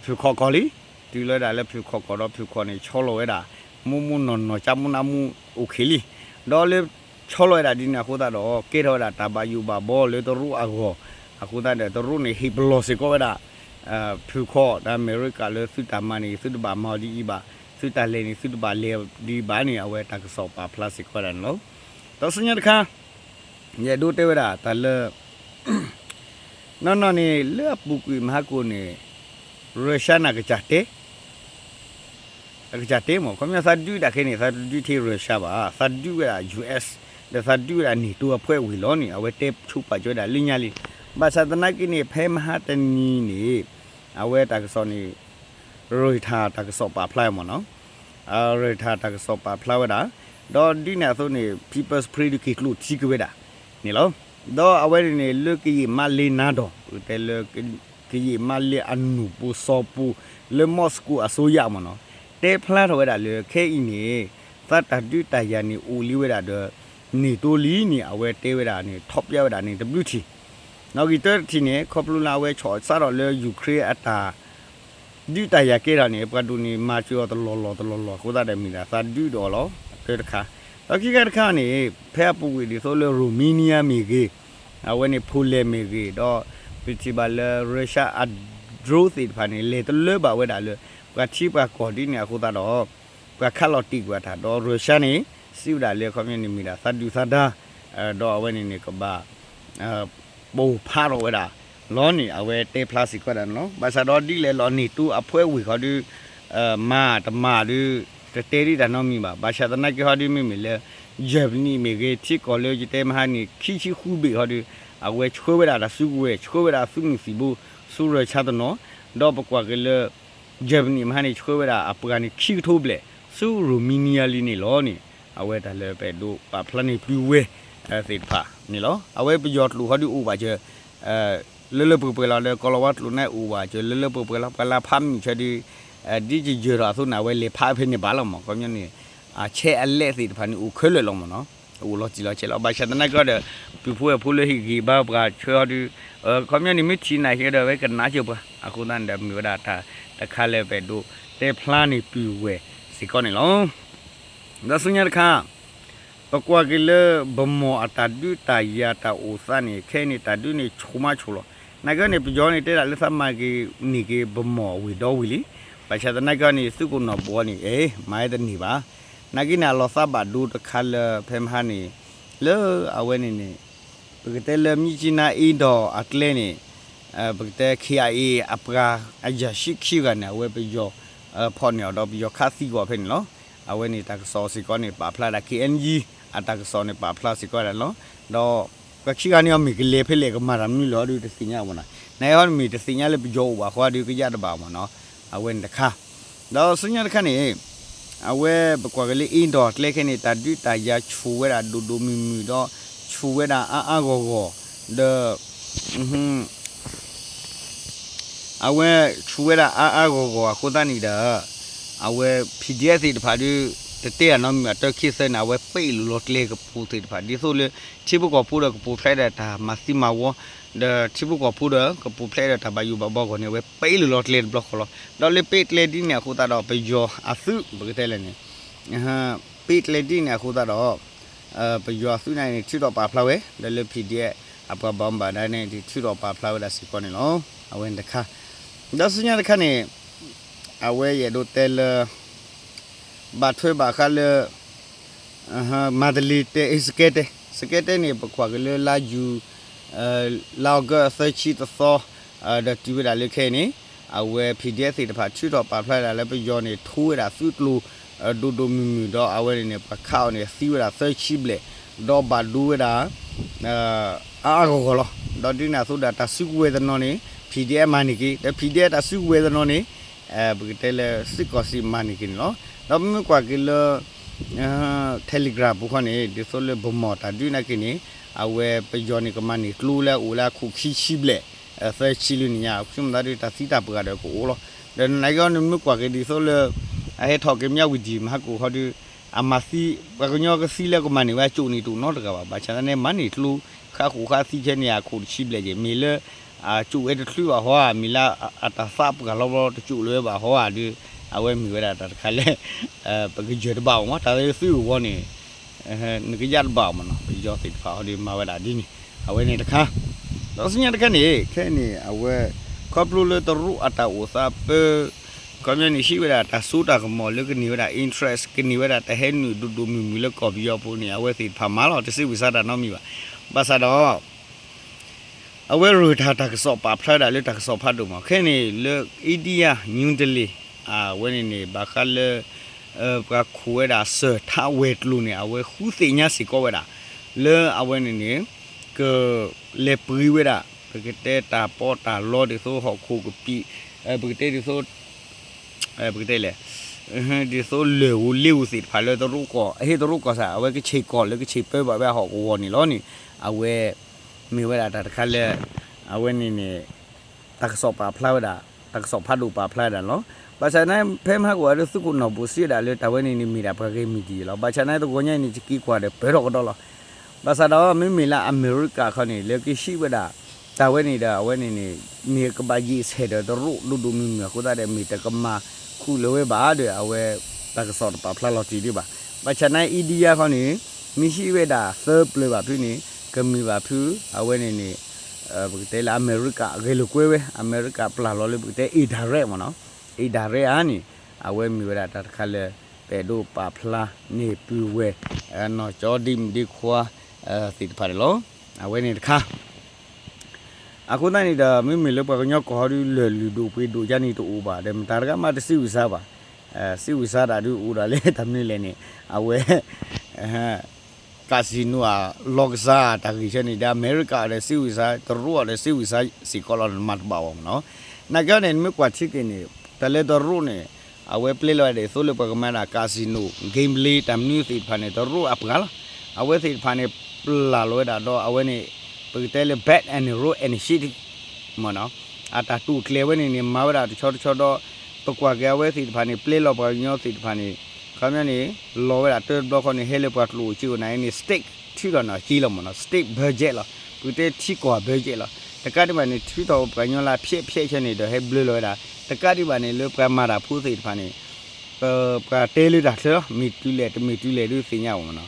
ဖုၣ်ခီၣ်ကီၢ်လံ. တုၤလီၤဝဲဒၣ်လၢဖုၣ်ခီၣ်ကီၢ်ဒီး ဖုၣ်ခီၣ်န့ၣ် ဆီလီၤဝဲဒၣ် မိၢ်မိၢ်နီၢ်နီၢ် ကၠါမူနါမူအိၣ်ခံလံ. ဒီးလၢဆီလီၤဝဲဒၣ်ဒ်န့ၣ်အဃိသတးဒီး ကဲထီၣ်ဝဲဒၣ်တၢ်ဘၣ်ယိၣ်ဘၣ်ဘီလၢတရူးအဂီၢ် အဃိသတးဒီး တရူးန့ၣ် ဟ့ၣ်ပလီၢ်စ့ၢ်ကီးဝဲဒၣ် ဖုၣ်ခီၣ်ဒီးအမဲရကၤလၢ သုတၢ်မၤန့ၣ် သုတဘၣ်မၤအီၤဒ်အံၤဘၣ်, သုတၢ်လဲၤန့ၣ် သုတဘၣ်လဲၤဒ်အံၤဘၣ်န့ၣ် အဝဲတၢ်ကစီၣ်ပာ်ဖျါစ့ၢ်ကီးဝဲဒၣ်န့ၣ်လီၤ. ဒီးဆူညါတခါ ယအဲၣ်ဒိးတဲဝဲဒၣ်တၢ်လၢ နီၢ်နီၢ်န့ၣ် လၢအပူၤကွံာ်မဟါကိၣ်န့ၣ် Russia န့ၣ် အကစၢ်တဲ အကစၢ်တဲမ့ၢ် ခီပညီသးဒုးဒၣ်ခဲအံၤန့ၣ် သးတဒုးထဲ Russia ဘၣ်, သးဒုးဝဲဒၣ် ယူၢ်အ့း ဒီးသးဒုးဝဲဒၣ် NATO အဖှဲးဝံၤလီၤန့ၣ် အဝဲတဲဆိပာ်စၢၤဝဲဒၣ်လၢညါလံ. ဘၣ်ဆၣ်သနာ်က့န့ၣ် ဖဲမဟါတနံၤန့ၣ် အဝဲတၢ်ကစီၣ်န့ၣ် Reuters တၢ်ကစီၣ်ပာ်ဖျါမ့ၢ်နီၤ, Reuters တၢ်ကစီၣ်ပာ်ဖျါဝဲဒၣ်, ဒီးဒ်န့ၣ်အသိးန့ၣ် People's Spring ဒုးက့ၤကျိၣ်ထံက့ၤဝဲဒၣ်န့ၣ်လီၤ. ဒီးအဝဲန့ၣ်န့ၣ် လၢကယံာ်မးလ့နၤဒီး ပကတဲလၢ ကယံာ်မးလ့အနူၢ်ပူၤစီၤပူၤ လၢ Moscow အစိုးရမ့ၢ်နီၤ တဲဖျါထီၣ်ဝဲဒၣ်လၢ ခဲအံၤန့ၣ် သးတၢ်ဒုးတၢ်ယၤန့ၣ် အိၣ်လံဝဲဒၣ်ဒီး NATO လံန့ၣ် အဝဲတဲဝဲဒၣ်န့ၣ် ထီၣ်ပျဲဝဲဒၣ်န့ၣ် တဘျုးထံၣ်. နီၣ်ဂံၢ်တၢတထံၣ်န့ၣ် ခီဖျိလၢအဝဲဆီၣ်စးထီၣ်လၢ Ukraine အတၢ် ဒုးတၢ်ယၤကဲထီၣ်န့ၣ် ပှၤဒိၣ်န့ၣ်မၤစၢၤအီၤတလီၢ်လီၢ်တလီၢ်လီၢ်အဃိသတးဒီး မ့ၢ်ဒၣ်သးဒုးဒီးအီၤလီၤ. အတၢတခါ, ဒီးခံခါတခါန့ၣ် ဖဲအပူၤကွံာ်ဒ်သိးလၢ Romania မ့ၢ်ဂ့ၤ, အဝဲန့ၣ် Poland မ့ၢ်ဂ့ၤ, ဒီးပထံၣ်ဘၣ်လၢ Russia အ drone သ့ၣ်တဖၣ်န့ၣ် လဲၤတလၢဘၣ်ဝဲဒၣ်လၢ ပှၤထံပှၤကီၢ်ဒ်န့ၣ်အဃိသတးဒီး ပှၤခးလီၤတံၢ်ကွံာ်အတၢ်ဒီး Russia န့ၣ် စံးဝဲဒၣ်လၢ ခီပညီန့ၣ် မ့ၢ်ဒၣ်သးဒုးသးဒါ ဒီးအဝဲန့ၣ်န့ၣ် ကဘၣ် ပိၢ်ဖးထီၣ်ဝဲဒၣ်လီၤန့ၣ် အဝဲတဲဖျါစ့ၢ်ကီးဝဲဒၣ်န့ၣ်လီၤ. ဘၣ်ဆၣ်ဒီးဒ်လဲၣ်လီၤ NATO အဖှဲးဝံၤဃီဒုး မၤတမၤဒုး တတဲဒံးတၢ်နီတမံၤဘၣ်. ဘၣ်ဆၣ်သနာ်က့ဟီဒုး မ့မ့ၢ်လၢ Germany မ့ၢ်ဂ့ၤ ထံကီၢ်လၢယတဲမဟါန့ၣ် ခံဆံဃုဘ့ၣ်ဟီဒုး အဝဲဆှၢဝဲဒၣ်တၢ်စုကဝဲၤ ဆှၢဝဲဒၣ်သုးမုၢ်သံၣ်ဘိ ဆူ Russia တနီၤ, ဒီးပကွၢ်က့ၤလၢ Germany မဟါန့ၣ် ဆှၢဝဲဒၣ်အပှၤန့ၣ် ခံကထိဘျဲၣ် ဆူ Romania လံန့ၣ်လီၤန့ၣ် အဝဲတၢ်လၢပအဲၣ်ဒိးပာ်ဖျါန့ၢ်ပုၢ်ဝဲၢ်သ့ၣ်တဖၣ်န့ၣ်လီၤ. အဝဲပယီၤကျိာ်ဟီဒုးအိၣ်ဘၣ်စၢၤ လၢလၢပှဲၤပှဲၤလီၤ လၢကီၢ်လီၤဝါကျိာ်န့ၣ်အိၣ်ဘၣ်စၢၤ လၢလၢပှဲၤပှဲၤလီၤ ပှၤလၢဖးမုၢ်ဆၢဒုး ဒ်ယယၢၤထီၣ်အသိးန့ၣ် အဝဲလဲၤဖးဖဲန့ၣ်ဘၣ်လီၤမ့ၢ် ခီပညီန့ၣ် အဆဲးအလဲးသ့ၣ်တဖၣ်န့ၣ် အိၣ်ခဲလၢာ်လီၤမ့ၢ်နီၤ အိၣ်လီၤတံၢ်လီၤဆဲးလီၤ. ဘၣ်ဆၣ်သနာ်က့ဒီး ပုၢ်ဖိဝဲၢ်ဖိလၢဟ့ၣ်ဂံၢ်ဘါပှၤဆှၢဟီဒုး ခီပညီန့ၣ် မ့ၢ်ထံၣ်နၤဟ့ၣ်ဒီး အဝဲကနၣ်စၢၤပှၤ အဃိသတးန့ၣ်ဒီး မ့ၢ်ဝဲဒၣ်တၢ်တခါလၢပအဲၣ်ဒိးတဲဖျါန့ၢ်ပုၢ်ဝဲၢ်စ့ၢ်ကီးန့ၣ်လီၤ. ဒီးဆူညါတခါ ပကွၢ်က့ၤလၢ ဗန်းမော် အတၢ်ဒုးတၢ်ယၤတၢ်အိၣ်သးန့ၣ် ခဲအံၤန့ၣ် တၢ်ဒုးန့ၣ်ဆိၣ်မးဆိၣ်လီၤ. နာ်က့န့ၣ် ပယီၤန့ၣ် တဲဒၣ်လၢသးမၤက့ၤန့ၢ်က့ၤ ဗန်းမော် ဝံၤဒီဝံၤလံ. ဘၣ်ဆၣ်သနာ်က့န့ၣ် သုးခိၣ်နီၢ်ဘိန့ၣ် အဲ မၤဝဲတန့ၢ်ဘၣ်. နာ်က့န့ၣ် အလီၤသးဘၣ်ဒိတခါလၢ ဖဲမဟါန့ၣ် လၢအဝဲန့ၣ်န့ၣ် ပကတဲလၢ မြစ်ကြီးနား အ့ဒီးအကျဲန့ၣ် ပကတဲ KIA အပှၤအယၤၡံခံဂၤန့ၣ် အဝဲပယီၤဖီၣ်န့ၢ်အီၤဒီး ပယီၤခးသံကွံာ်ဖဲန့ၣ်လီၤ. အဝဲန့ၣ်တၢ်ကစီၣ်စ့ၢ်ကီးန့ၣ် ပာ်ဖျါဒၣ် KNG အတၢ်ကစီၣ်န့ၣ်ပာ်ဖျါစ့ၢ်ကီးဒၣ်န့ၣ်လီၤ. ဒီးပှၤခံဂၤန့ၣ်အီၤမ့ၢ်ကလဲၤဖဲလဲၣ် ကမၤတၢ်မနုၤလဲၣ်ဟီဒုးတသ့ၣ်ညါမ့ၢ်နီၤ. နအံၤဟီမ့ၢ်တသ့ၣ်ညါလၢပယီၤအိၣ်ဘၣ်ဃီဒုးကယၣ်တဘၣ်မ့ၢ်နီၤ. အဝဲန့ၣ်တခါ ဒီးဆူညါတခါန့ၣ် အဝဲပကွၢ်က့ၤလၢ အ့ဒီးအကျဲခဲအံၤန့ၣ် တၢ်ဒုးတၢ်ယၤဆူၣ်ဝဲဒၣ်ဒိၣ်ဒိၣ်မုၢ်မုၢ်ဒီး ဆူၣ်ဝဲဒၣ်အါအါဂီၢ်ဂီၢ် ဒီး အဝဲဆူၣ်ဝဲဒၣ်အါအါဂီၢ်ဂီၢ်အဃိသတးန့ၣ်ဒီး အဝဲ PDF သ့ၣ်တဖၣ်ဒုး တတဲအနီတမံၤဘၣ် တၢ်ခံသၢန့ၣ် အဝဲပ့ၣ်လိာ်လီၤကျဲကပူၤသ့ၣ်တဖၣ် ဒ်သိးလၢ ထံဖိကီၢ်ဖိဒီးကပူၤဖျဲးဒီးတၢ်မၤသံမၤဝီ ဒီးထံဖိကီၢ်ဖိဒီးကပူၤဖျဲးဒီးတၢ်ဘၣ်ယိၣ်ဘၣ်ဘီအဂီၢ်န့ၣ် အဝဲပ့ၣ်လိာ်လီၤကျဲတဘျီဃီလီၤ. ဒီးလၢပ့ၣ်ကျဲဒ်န့ၣ်အဃိသတးဒီး ပယီၤအသုး ပကတဲလဲၣ်န့ၣ် ပ့ၣ်ကျဲဒ်န့ၣ်အဃိသတးဒီး ပယီၤအသုးန့ၣ်န့ၣ် ထုးထီၣ်ပာ်ဖျါဝဲ ဒီးလၢ PDF အပှၤဘၣ်မူဘၣ်ဒါန့ၣ် ဒုးထုးထီၣ်ပာ်ဖျါဝဲဒၣ်စ့ၢ်ကီးန့ၣ်လီၤ. အဝဲန့ၣ်တခါ, ဒီးဆူညါတခါန့ၣ် အဝဲယအဲၣ်ဒိးတဲလၢ ဘၣ်ထွဲဘၣ်ဃးလၢ မၤတလ့ၤတဲ စကဲတဲ, စကဲတဲန့ၣ် ပကွၢ်က့ၤလၢလါယူၤ လါအီကူး သၢဆံတသီ ဒီးတုၤဝဲဒၣ်လၢခဲအံၤန့ၣ် အဝဲ PDF သ့ၣ်တဖၣ်ထုးထီၣ်ပာ်ဖျါဒၣ်လၢပယီၤန့ၣ် ထိဝဲဒၣ်သုးကျိၤ ဒိၣ်ဒိၣ်မုၢ်မုၢ် ဒီးအဝဲန့ၣ်န့ၣ် ပှၤခးအီၤန့ၣ် သံဝဲဒၣ်သၢဆံဘျဲၣ် ဒီးဘၣ်ဒိဝဲဒၣ် အါအါဂီၢ်ဂီၢ်လီၤ. ဒီးဒ်န့ၣ်အသိးဒီး တၢ်စုကဝဲၤတနီၤန့ၣ် PDF မၤန့ၢ်က့ၤ, ဒီး PDF တၢ်စုကဝဲၤတနီၤန့ၣ် ပကတဲလၢ စစ်ကောင်စီ မၤန့ၢ်က့ၤန့ၣ်လီၤ. ဒီးပမ့ၢ်ကွၢ်က့ၤလၢ Telegram ပူၤခီန့ၣ် ဒ်သိးလၢ ဗန်းမော် တၢ်ဒုးနာ်က့ၤန့ၣ် အဝဲပယီၤန့ၣ် ကမၤန့ၢ်ကျိလၢအအိၣ်လၢအခိၣ်ခံဆံဘျဲၣ် သၢဆံလၢန့ၣ်ညါ ဆိကမိၣ်သးဒုးတၢ်သံတၢ်ပှၢ်ဒီးကအိၣ်လီၤ. ဒီးနနာ်က့ၤအီၤန့ၣ် မ့ၢ်ကွၢ်က့ၤဒ်သိးလၢ အဟဲထီၣ်က့ၤ မြဝတီ မဟါကိၣ်ခီဒုး အမၤသံ ပှၤကညီကသံလၢကမၤန့ၢ်ဝဲအကၠိၣ်န့ၣ် တအိၣ်နီတဂၤဘၣ်. ဘၣ်ဆၣ်သနာ်က့ မၤန့ၢ်ကျိ ဃါဃိၣ်ဃါသံခဲန့ၣ် အခိၣ်တဆံဘျဲၣ်က့ၤ မ့ၢ်လၢ အကၠိၣ်ဝဲတချုးဘၣ်ဟီဧါ, မ့ၢ်လၢအတၢ်သးပှၢ်လီၤဘျီတကၠိၣ်လၢၤဝဲဘၣ်ဟီဧါဒုး အဝဲမ့ၢ်ဝဲဒၣ်တၢ်တခါလၢ ပကယၢၤတဘၣ်အီၤမး တၢ်လၢသုးအဂီၢ်န့ၣ် နကယၣ်တဘၣ်အီၤမးနီၤ ပယီၤသ့ၣ်တဖၣ်ဟီဒုးမၤဝဲဒၣ်ဒ်န့ၣ် အဝဲန့ၣ်တခါ ဒီးဆူညါတခါန့ၣ် ခဲအံၤန့ၣ် အဝဲ ခီဖျိလၢတရူးအတၢ်အိၣ်သးပၢ ခီပညီန့ၣ် ဟံးဝဲဒၣ်တၢ်စိတၢ်ကမီၤလၢကန့ၢ်ဝဲဒၣ် interest ကန့ၢ်ဝဲဒၣ်တၢ်ဟဲနုာ်ဒိၣ်ဒိၣ်မုၢ်မုၢ်လၢကီၢ်ပယီၤပူၤန့ၣ် အဝဲသ့ၣ်တဖၣ်မၤလီၤ တစံးဝံၤစါတၢ်နီတမံၤဘၣ်. ဘၣ်ဆၣ်ဒီး အဝဲရၢၢ်တၢ်တၢ်ကစီၣ်ပာ်ဖျါဝဲဒၣ်လၢတၢ်ကစီၣ်ဖးဒိၣ်မး ခဲအံၤန့ၣ် လၢ India New Delhi အဝဲန့ၣ်န့ၣ် ဘၣ်ဃးလၢ ပှၤခိးဝဲဒၣ် စၢၢ်ထးဝဲၤကျိၤန့ၣ် အဝဲဃုသ့ၣ်ညါစ့ၢ်ကီးဝဲဒၣ် လၢအဝဲန့ၣ်န့ၣ် က လဲၤပှ့ၤဝဲဒၣ် ပကတဲတၢ်ပီးတၢ်လီဒ်သိးဟီၣ်ခိၣ်ကပံာ် ပကတဲဒ်သိး ပကတဲလဲၣ် ဒ်သိးလၢၢ်ဧိၤလ့ဧိၤသ့ၣ်တဖၣ်လၢတရူးကီၢ် အဟ့ၣ်တရူးကီၢ်စ့ၢ် အဝဲကဆ့ၣ်ကီၢ်လၢကဆ့ၣ်ပၢဘၣ်ဝဲအဟီၣ်ကဝီၤန့ၣ်လီၤန့ၣ် အဝဲ မ့ၢ်ဝဲဒၣ်တၢ်တခါလၢ အဝဲန့ၣ်န့ၣ် တၢ်ကစီၣ်ပာ်ဖျါဝဲဒၣ် တၢ်ကစီၣ်ဖးဒိၣ်ပာ်ဖျါဝဲဒၣ်န့ၣ်လီၤ. ဘၣ်ဆၣ်သနာ်က့ ဖဲမဟါကအိၣ်ဒီးသုးခိၣ်နီၢ်ဘိၣ်စံးဝဲဒၣ်လၢတၢ်ဝဲန့ၣ်န့ၣ် မ့ၢ်ဒၣ်ပှၤဂဲၤမံၤတယံၤလီၤ. ဘၣ်ဆၣ်သနာ်က့ တဂီၤညါအံၤန့ၣ် ယက့ၤကွၢ်ဒီးပၢၢ်ထီၣ်ကဒီးလီၤ. ဘၣ်ဆၣ်ဒီးမ့မ့ၢ်လၢအမဲရကၤခီန့ၣ် လၢကဟံးဝဲဒၣ် တၢ်ဝဲန့ၣ်ဒီး အဝဲန့ၣ်န့ၣ် မ့ၢ်ကဘၣ်ယံာ်ဆဲးဒီးတရူးဒိၣ်ဒိၣ်မုၢ်မုၢ်အဃိသတးဒီး မ့ၢ်တကမၤခူၣ်လၢၤဝဲဘၣ်ဒီး အဝဲ တၢ်ကစီၣ်တပာ်ဖျါလီၤတံၢ်ဒံးဘၣ်. ဘၣ်ဆၣ်သနာ်က့ India ခီန့ၣ် မ့ၢ်ဟံးဝဲဒၣ်သၢပျၢၤဘၣ်ဖုန့ၣ် ကမ့ၢ်ဘၣ်ဖု အဝဲန့ၣ်န့ၣ် ပကတဲလၢအမဲရကၤဂဲၤလိာ်ကွဲဝဲ အမဲရကၤပျၢ်လီၤလၢပကတဲ indirect မ့ၢ်နီၤ indirect ဧါန့ၣ် အဝဲမ့ၢ်ဝဲဒၣ်တၢ်တခါလၢ ပအဲၣ်ဒိးပာ်ဖျါန့ၢ်ပုၢ်ဝဲၢ် နီၢ်ကၠီဒ့မုၣ်ဒ့ခွါ သ့ၣ်တဖၣ်န့ၣ်လီၤ. အဝဲန့ၣ်တခါ အဃိသတးန့ၣ်ဒီး မ့မ့ၢ်လၢပှၤကညီကီၢ်ဟီဒုး လၢၢ်လုၢ်ဒိၣ်ပှ့ၤဒိၣ်ယါန့ၣ်တအိၣ်ဘၣ် ဒီးမတၤတဂၤမးတစံးဝံၤစါဘၣ်. စံးဝံၤစါတၢ်ဒုးအိၣ်ဒၣ်လၢတၢ်မနုၤလဲၣ်န့ၣ် အဝဲ casino အလီကစၢ်တၢ်ဂ့ၢ်ဆၢန့ၣ် ဒီးအမဲရကၤအီၤဒီးစံးဝံၤစါ တရူးအီၤဒီးစံးဝံၤစါစ့ၢ်ကီးလီၤ နမၤတဘၣ်အီၤမ့ၢ်နီၤ. နာ်က့န့ၣ် နမ့ၢ်ကွၢ်ထံက့ၤန့ၣ် တၢ်လၢတရူးန့ၣ် အဝဲပျဲလီၤဝဲဒၣ်ဒ်သိးလၢပှၤကမၤဒၣ် casino gambling တၢ်မနုၤသ့ၣ်တဖၣ်န့ၣ် တရူးအပှၤလီၤ. အဝဲသ့ၣ်တဖၣ်န့ၣ် ပျၢ်လီၤဝဲဒၣ်ဒီးအဝဲန့ၣ် ပကတဲလၢ Belt and Road Initiative မ့ၢ်နီၤ အတၢ်တိာ်ကျဲၤဝဲန့ၣ်န့ၣ် မၤဝဲဒၣ်တဆီတဆီဒီး ပကွၢ်က့ၤအဝဲသ့ၣ်တဖၣ်န့ၣ် ပျဲလီၤပှၤကညီသ့ၣ်တဖၣ်န့ၣ် ခီပညီန့ၣ် လီၤဝဲဒၣ်တၢတဘျီဃီန့ၣ် ဟဲလၢပှၤကျိၣ်အိၣ်စ့အိၣ်နၤအံၤန့ၣ် state ထုးထီၣ်နီၢ်က့လီၤမ့ၢ်နီၤ state budget လီၤ. ပကတဲထံကီၢ် budget လီၤ. တကးဒံးဘၣ်န့ၣ် ထုးထီၣ်ပှၤကညီလၢဖျဲးဖျဲးဆၢန့ၣ်ဒီးဟဲဘျၢလီၤဝဲဒၣ် တကးဒံးဘၣ်န့ၣ် လၢပှၤမၤတၢ်ဖိသ့ၣ်တဖၣ်န့ၣ် ပှၤတဲလၢတၢ်ချၢလီၤ မ့ၢ်တုၤလဲၣ်တမ့ၢ်တုၤလဲၣ်ဒုးသ့ၣ်ညါအီၤမ့ၢ်နီၤ.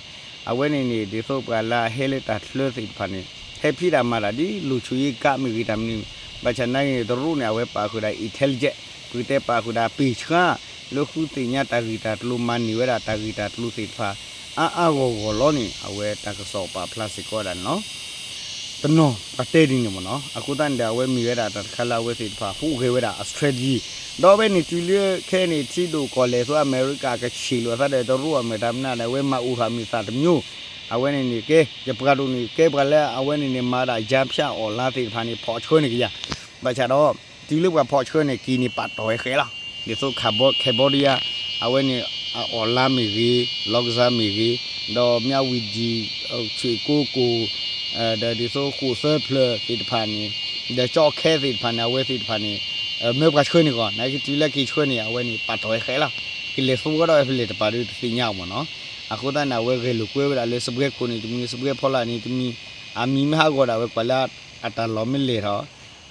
အဝဲန့ၣ်န့ၣ် ဒ်သိးပှၤလၢအဟဲလၢတၢ်ချၢသ့ၣ်တဖၣ်န့ၣ် ဟဲဖံးတၢ်မၤတၢ်ဒ် လိာ်ဆိၣ်အ့ကးမ့ၢ်ဂ့ၤတၢ်မနုၤ ဘၣ်ဆၣ်နာ်က့န့ၣ် တရူးန့ၣ် အဝဲပာ်ဃုာ်ဒၣ် intelligence ပကတဲပာ်ဃုာ်ဒၣ်ပ့ၢ်ဆှါ လၢဃုသ့ၣ်ညါတၢ်ဂ့ၢ်တၢ်ကျိၤမၤန့ၢ်ဝဲဒၣ်တၢ်ဂ့ၢ်တၢ်ကျိၤသ့ၣ်တဖၣ် အါအါဂီၢ်ဂီၢ်လီၤန့ၣ် အဝဲတၢ်ကစီၣ်ပာ်ဖျါစ့ၢ်ကီးဝဲဒၣ်န့ၣ်လီၤ. တနီၤပှၤတဲဒ်န့ၣ်မ့ၢ်နီၤ အဃိသတးန့ၣ်ဒီး အဝဲမ့ၢ်ဝဲဒၣ်တၢ်တခါလၢအဝဲသ့ၣ်တဖၣ်ဟူးဂဲၤဝဲဒၣ်အ strategy ဒီးအဝဲန့ၣ်တုၤလၢခဲအံၤန့ၣ် ထံဒိၣ်ကီၢ်လဲၢ်သိးအမဲရကၤကဆံးလိာ်အသးဒီးတရူး အမဲာ်တၢ်မနုၤဒီး အဝဲမၤအိၣ်ထီၣ်အမ့ၢ်သးတမျိုး အဝဲန့ၣ်န့ၣ် ကဲ ယပှၤဒိၣ်န့ၣ် ကဲပှၤလၢအဝဲန့ၣ်န့ၣ် မၤဒၣ် ကြားဖြတ် online သ့ၣ်တဖၣ်န့ၣ် ဖီၣ်ဆှၢန့ၢ်ကယၤ ဘၣ်ဆၣ်ဒီး တုၤလၢပှၤဖီၣ်ဆှၢန့ၢ်က့ၤန့ၣ် ပာ်တီၢ်ဝဲဃဲလီၤ. ဒ်သိး Cambodia အဝဲန့ၣ် အ online မ့ၢ်ဂ့ၤ လီကစၢ်မ့ၢ်ဂ့ၤ ဒီး မြဝတီ ရွှေကုက္ကို ဒီးဒ်သိးဃိၣ်သၢဖျၢၣ်သ့ၣ်တဖၣ်န့ၣ် ဒီးကၠီခဲသ့ၣ်တဖၣ်န့ၣ် အဝဲသ့ၣ်တဖၣ်န့ၣ် မၢပှၤဆှၢန့ၢ်ကီး နာ်က့တုၤလၢက့ၤဆှၢန့ၣ် အဝဲန့ၣ် ပာ်တီၢ်ဝဲဃဲလီၤ. ကလဲၤသိဝဲဒီးဝဲဖဲလဲၣ်တပၤဒုးတသ့ၣ်ညါအီၤမ့ၢ်နီၤ. အဃိသတးန့ၣ် အဝဲဂဲၤလိာ်ကွဲဝဲဒၣ်လၢစပွဲခိၣ်န့ၣ်တမံၤ စပွဲဖီလာ်န့ၣ်တမံၤ အမံၤမ့ၢ်ဟးဂီၤဒၣ်ဝဲကွၢ်လၢ အတၢ်လီၢ်မ့ၢ်လဲၢ်ထီၣ်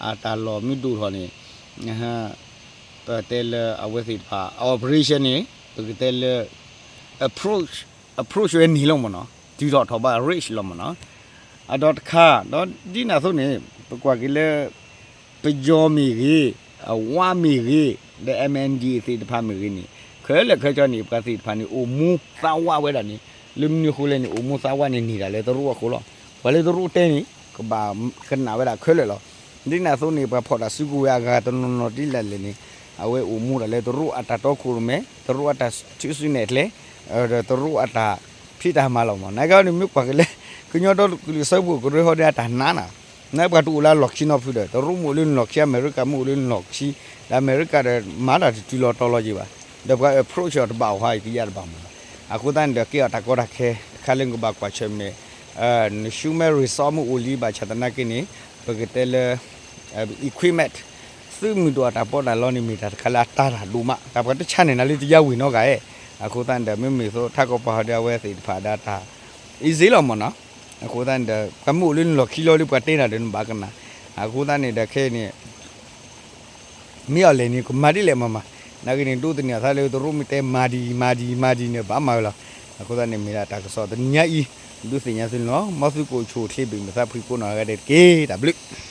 အတၢ်လီၢ်မ့ၢ်ဒိၣ်ထီၣ်န့ၣ် ပတဲလၢအဝဲသ့ၣ်တဖၣ် operation န့ၣ် ပကတဲလၢ approach approach ဝဲန့ၣ်လီၤမ့ၢ်နီၤ တုၤထီၣ်ထီၣ်ဘး reach လီၤမ့ၢ်နီၤ. အဒီတခါ ဒီးဒ်န့ၣ်အသိးန့ၣ် ပကွၢ်က့ၤလၢ ပယီၤမ့ၢ်ဂ့ၤ, အဝါမ့ၢ်ဂ့ၤ, ဒီး M N D သ့ၣ်တဖၣ်မ့ၢ်ဂ့ၤန့ၣ် ခဲလၢာ်ခဲဆ့န့ၣ် ပှၤသ့ၣ်တဖၣ်န့ၣ် အိၣ်မူသးဝးဝဲဒၣ်န့ၣ် လၢမနုၤအဃိလဲၣ်န့ၣ် အိၣ်မူသးဝးန့ၣ်န့ၢ်ဒၣ်လၢတရူးအဃိလီၤ. ပှၤလၢတရူးတဲန့ၣ် ကဘၣ်ကနၣ်ဝဲဒၣ်ခဲလၢာ်လီၤ. ဒ်န့ၣ်အသိးန့ၣ် ပှၤဖီၣ်တၢ်စုကဝဲၤအဂၤတနီၤနီၤဒ်လဲၣ်လဲၣ်န့ၣ် အဝဲအိၣ်မူဒၣ်လၢတရူးအတၢ်တီခိၣ်ရိၣ်မဲ, တရူးအတၢ်ထုးစုနဲၣ်ကျဲ, ဒီးတရူးအတၢ်ဖံးတၢ်မၤလီၤမး. နာ်က့န့ၣ် မ့ၢ်ကွၢ်က့ၤလၢ ကညီဒီကလုာ်စၢဖှိၣ်ကရၢဟီဒီးအတၢ်နါနၤ, နာ်က့ပှၤတအိၣ်လၢအလီၢ်ခံနီတဖုဒီး တရူးမ့ၢ်အိၣ်လၢနလီၢ်ခံ အမဲရကၤမ့ၢ်အိၣ်လၢနလီၢ်ခံ, ဒီးအမဲရကၤဒီးမၤတၢ်တတုၤလီၤတီၤလီၤက့ၤဘၣ်, ဒီးပှၤ approach အီၤတဘၣ်အီၤဟါအံၤကယၢ်တဘၣ်မးလီၤ. အဃိသတးန့ၣ်ဒီး ကဲအီၤတၢ်ကီတၢ်ခဲတခါလၢနကဘၣ်ကွၢ်ဆၢၣ်မဲာ် န human resource မ့ၢ်အိၣ်လံဘၣ်ဆၣ်သနာ်က့န့ၣ် ပကတဲလၢ equipment သုးမုၢ်ဒိၣ်အတၢ်ပီးတၢ်လီန့ၣ် မ့ၢ်တၢ်တခါလၢအတၢ်တၢ်ဒိၣ်မး တၢ်ပှၤတဆါန့ၣ်နၤလၢတယါဝ့ၤနီတဂၤဧါ. အဃိသတးန့ၣ်ဒီး မ့မ့ၢ်သိးထးကီၢ်ပှၤဟီဒီးအဝဲသ့ၣ်တဖၣ်ဒီးတၢ် easy လီၤမးနီၤ. အဃိသတးန့ၣ်ဒီး ပှၤမ့ၢ်အိၣ်လၢနလီၢ်ခံလီၤလၢပှၤတဲနၤဒီးနဘၣ်ကနၣ်. အဃိသတးန့ၣ်ဒီးခဲအံၤန့ၣ် မ့ၢ်အီၤလဲၣ်န့ၣ် ကမၤဒ်လဲၣ်မးမး, နာ်က့န့ၣ် ဒိးသန့ၤအသးလၢတရူးမ့ၢ်တဲမၤဒံး မၤဒံး မၤဒံးန့ၣ် ဘၣ်မၤဝဲလီၤ. အဃိသတးန့ၣ် မ့ၢ်ဒၣ်တၢ်ကစီၣ်တနံၤညါအံၤ ဒုးသ့ၣ်ညါသုန့ၣ်လီၤ. မ်သုကအိၣ်ဆူၣ်အိၣ်ချ့ဘၣ်မုာ်သးဖှံကိးနီၢ်ဂၤဒဲးတက့ၢ်. တၢ်ဘျုး